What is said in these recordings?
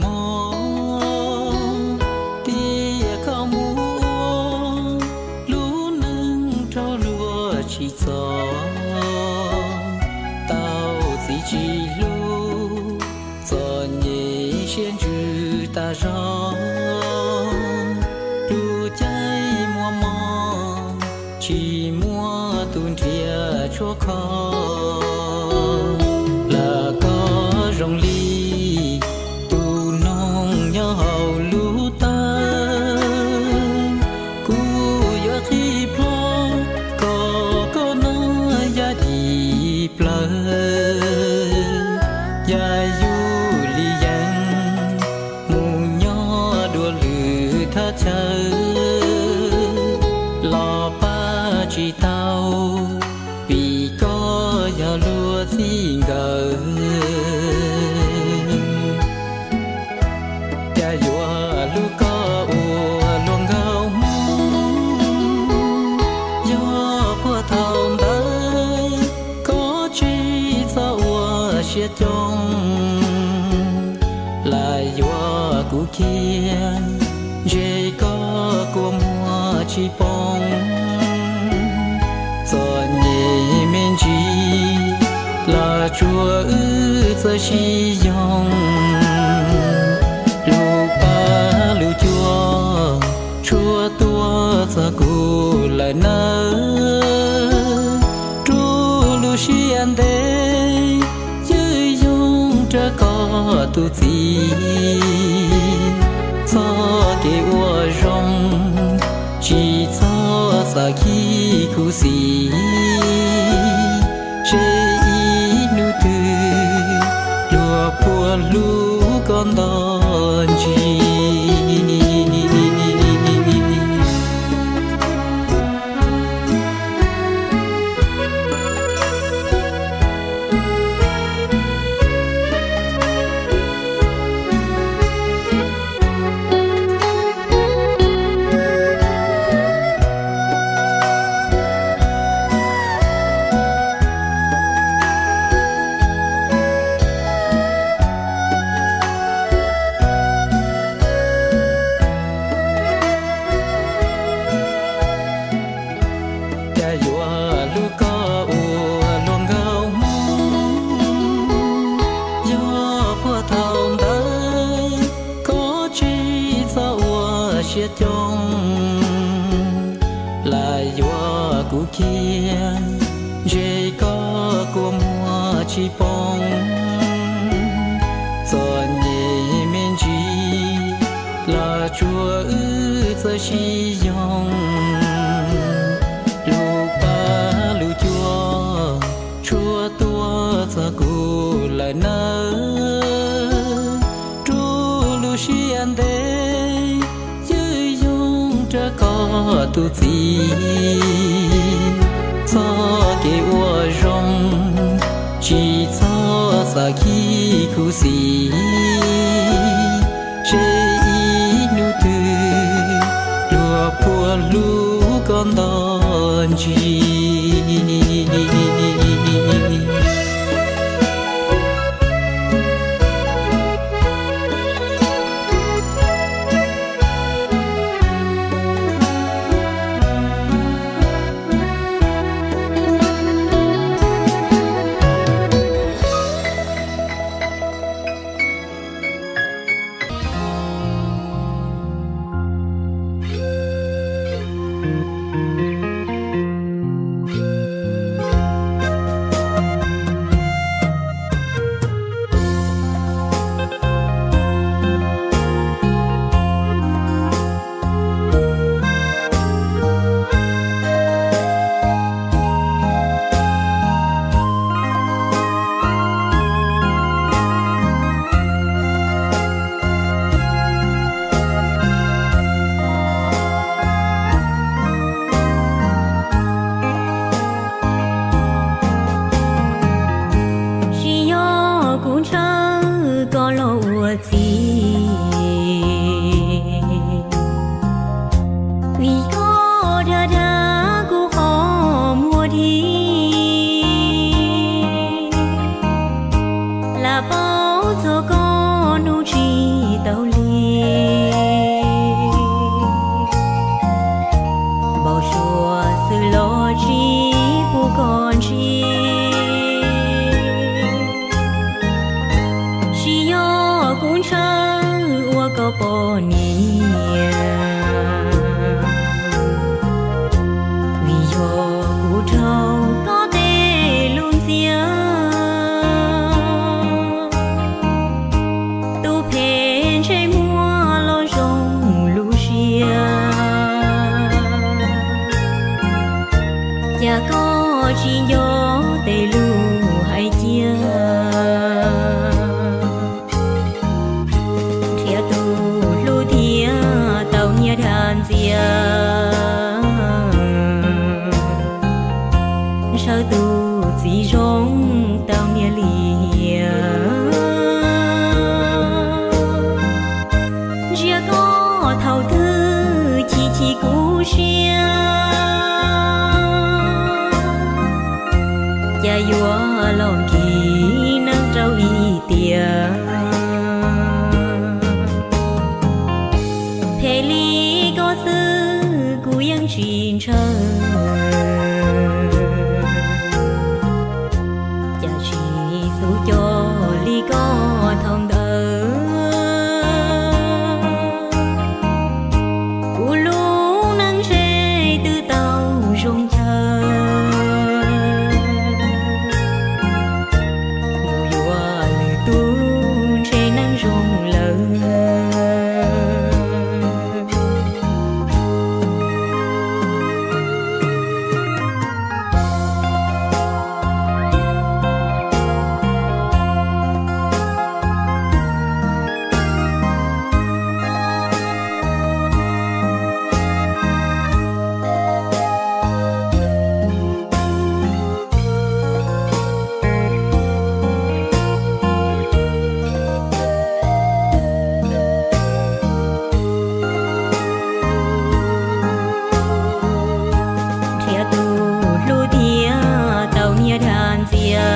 Mob tias koj mus ua lub neej raug luag tsim txom, tau txiv tsis hlub, txom nyem siab ntsws tas zog. Lub caij muaj mob tsis muaj tus nrhiav tshuaj kho, lam koj zoo li tus noog nyob hauv lub tawb. Kuv yuav qhib plho kom koj noj yaj dim plawv, yaj yug li yees mus nyob dua lwm thaj chaw, los pab tsis tau vim koj yog luag txij nkawm. Cas yuav hlub koj ua luag nkauj hmoob, yog puag thaum ntawd koj tsis txhob ua siab coob, lam yuav kuv kiag, ntshe koj kua muag tsis poob. Txom nyem me ntsis los tsuas wb txawj sib yoog, lub pab lub cuab tshuaj tuaj txog kuv lawm nawb. Rub lub siab ntev ywj yoog rau koj tus txiv, txoj kev ua zoo tsis txhob xav khib khuv xim, seb ib hnub twg luag puas hlub koj nto ntsis. Cas yuav hlub koj ua luag nkauj hmoob, yog puag thaum ntawd koj tsis txhob ua siab coob, lam yuav kuv kiag, ntshe koj kua muag tsis poob. Txom nyem me ntsis los tsuas wb txawj sib yoog, lub pab lub cuab tshuaj tuaj txog kuv lawm nawb. Rub lub siab ntev ywj yoog rau koj tus txiv, txoj kev ua zoo tsis txhob xav khib khuv xim, seb ib hnub twg luag puas hlub koj nto ntsis. Tsis yog kuv ntshaw koj los ua txiv, vim koj dag dag kuv qhov muag dhi. Lam paub txog koj hnub tsis poj niam, vim yog kuv raug koj tej lus ntxias. Tus phem ntshe muaj los zoo lub siab, cas koj tsis nco tej lus hais cia. Nrhiav tus hlub thiab tau niag dag ntxias, ntshaw tus txiv zoo tau niag lim hiam. Ntsia koj thaum twg chim chim kuv siab, cas yuav los nkim neeg rau ib tiam. Phem li koj xwb kuv yeej tsis ntshaw, cas tsis xub coj li koj thaum ntawd. Kuv lub neej ntshe twb tau zoo chaw, mus yuav lwm tus ntshe neeg zoo lawm. Nrhiav tus hlub thiab tau niag dag ntxias,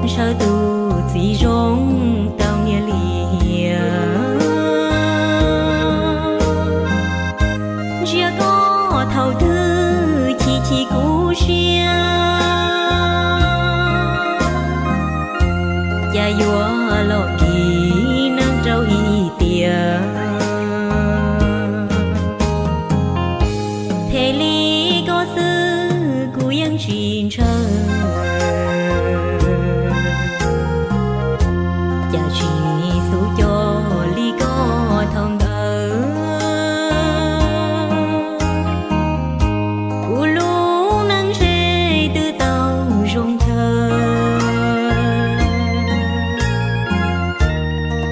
ntshaw tus txiv zoo tau niag lim hiam. Ntsia koj thaum twg chim chim kuv siab, cas yuav los nkim neeg rau ib tiam. Phem li koj xwb kuv yeej tsis ntshaw, cas tsis xub coj li koj thaum ntawd. Kuv lub neej ntshe twb tau zoo chaw,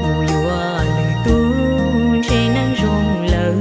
mus yuav lwm tus ntshe neeg zoo lawm.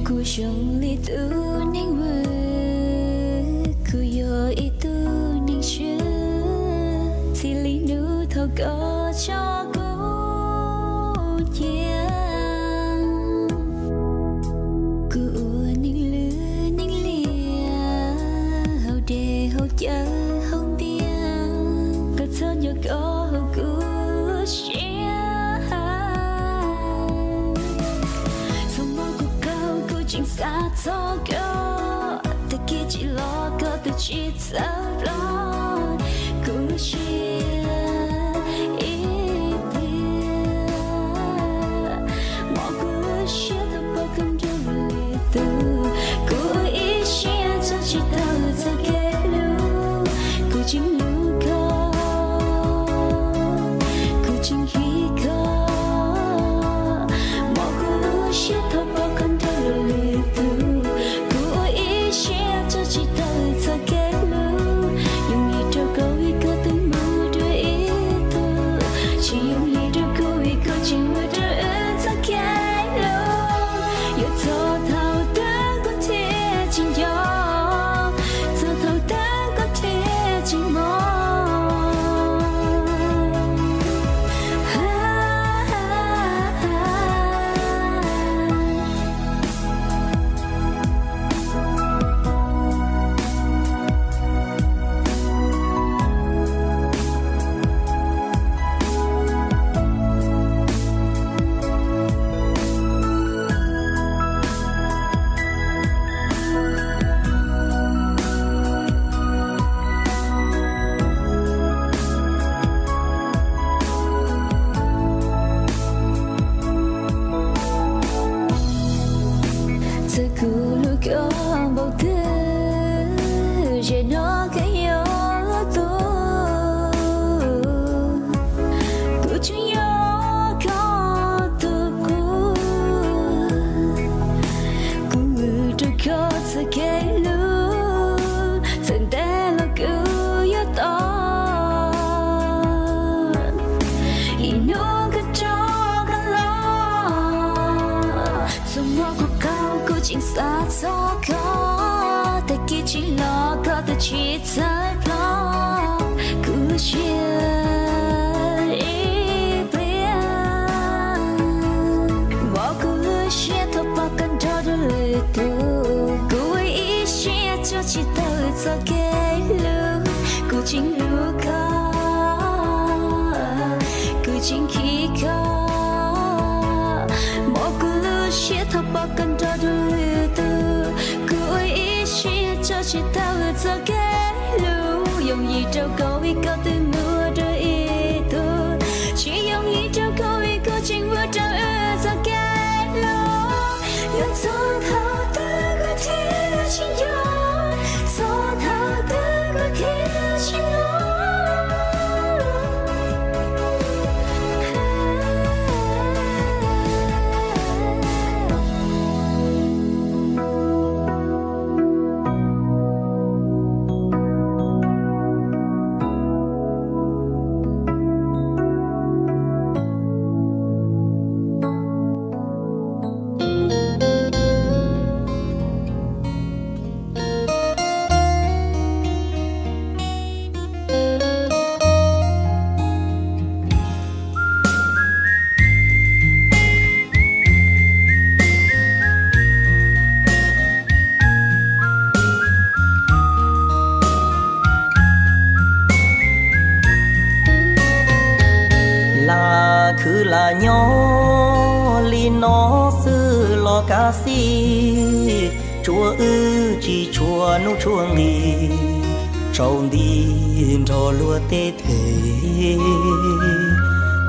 Kuv zoo li tus neeg vwm, kuv yog ib tug neeg swb, txij li hnub thaum koj tso kuv cia. Kuv ua neeg lwj neeg liam, haus dej haus cawv haus ntiag, koj txhob nco koj hauv kuv siab. Txog hmo kuv qaug kuv tseem xav txog koj, tag kis tsis los koj twb tsis txawj los. Kuv lub siab ib tiam, mob kuv lub siab thaum pom koj nrog lwm tus. Kuv ib siab tso tsis tau txoj kev hlub, kuv tseem hlub koj, kuv tseem hiv koj. Mob kuv lub siab thaum pom koj nrog lwm tus. Kuv ua koj npaum twg, ze no koj yuav tuag. Kuv tseem yuav koj tus kua, kuv rau koj txoj kev hlub, txawm ntev los kuv yuav tos. Ib hnub koj rov qab los, txoj hmoov kuv qaug kuv tseem xav txog koj, tag kis tsis los koj twb tsis txawj los kuv siab ib pliag. Mog kuv lub siab thaum pom koj nrog dua lwm tus, kuv ua ib siab tso tsis tau txoj kev hlub. Kuv tseem hlub koj, kuv tseem nkhib koj. Mog kuv lub siab thaum pom koj nrog dua lwm tus, kuv ua ib siab tso tsis tau txoj kev hlub. Yooj yim rau koj vim koj twb mus dua ib tug, tsis yooj yim rau koj vim koj tseem ua rau wb txoj kev hlub. Yuav txog thaum twg kuv thiaj tsis yuav, txog thaum twg kuv thiaj tsis hlub. Lam khwv lam nyob li no xwb los kav xij, tsuav wb tsis tshua hnub tshua nqis, tsaus nti nrog luag tej them.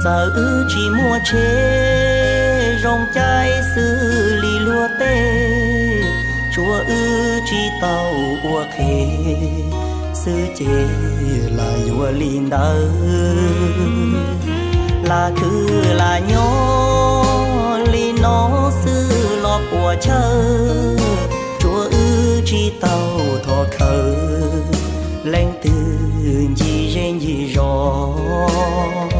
Txawm wb tsis muaj tsheb zoo caij xws li luag tej, tsuav wb tsis tau ua qhev xwb ces lam yuav li ntawd. Lam khwv lam nyob li no xwb los puas chawj, tsuav wb tsis tau thov khawv, leej twg ncig zej ncig zos.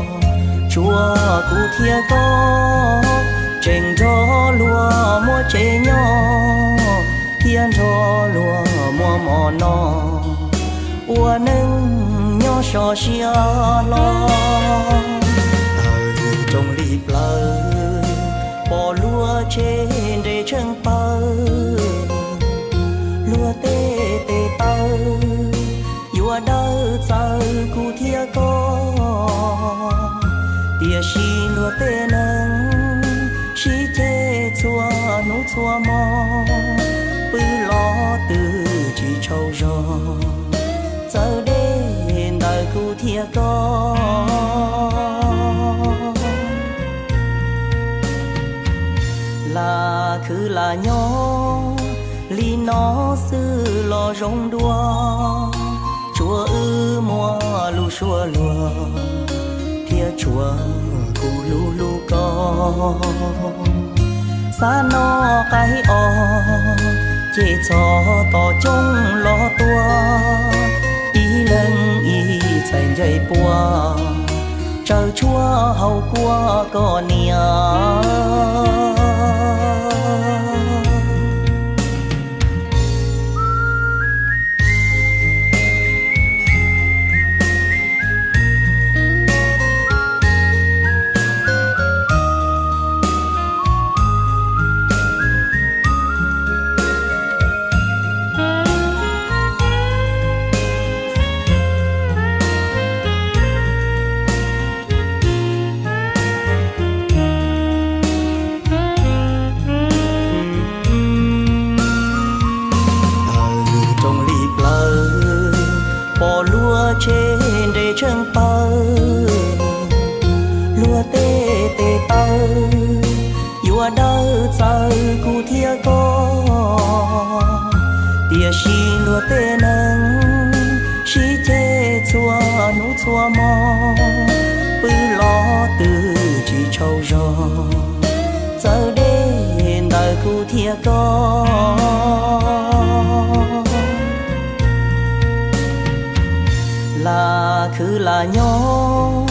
Tsuav kuv thiab koj tseem nrog luag muaj tsev nyob, thiab nrog luag muaj mov noj, ua neej nyob so siab hlo. Taws rooj li plawv, pom luag tsheb nres tsheej pawg, luag tej tes taw yuav dawb txawv kuv thiab koj. Tiam sis luag tej neeg sib ceg txhua hnub txhua hmo, pw los twb tsis tsaug zog, txawv deb ntawm kuv thiab koj. Lam khwv lam nyob li no xwb los zoo dua, tsuav wb muaj lus suab luag, thiab tsuav kuv hlub hlub koj. Xav noj qaib os, ces txhob tos coob los tua, ib leeg ib txhais ncaig pua, tsaws tshuaj haus kua koj niam. Sib luag tej neeg sib ceg txhua hnub txhua hmo, pw los twb tsis tsaug zog, txawv deb ntawm kuv thiab koj. Lam khwv lam nyob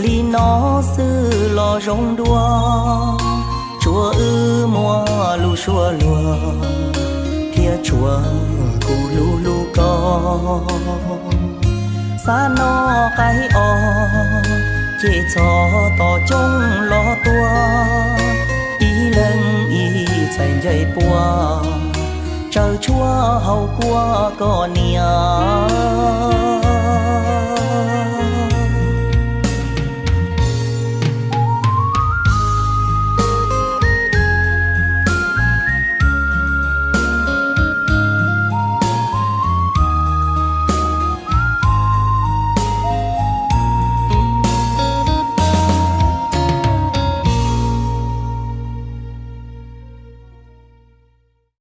li no xwb los zoo dua, tsuav wb muaj lus suab luag, thiab tsuav kuv hlub hlub koj. Xav noj qaib os, ces txhob tos coob los tuaj, ib leeg ib txhais ncaig puag, tsaws tshuaj haus kua koj niam.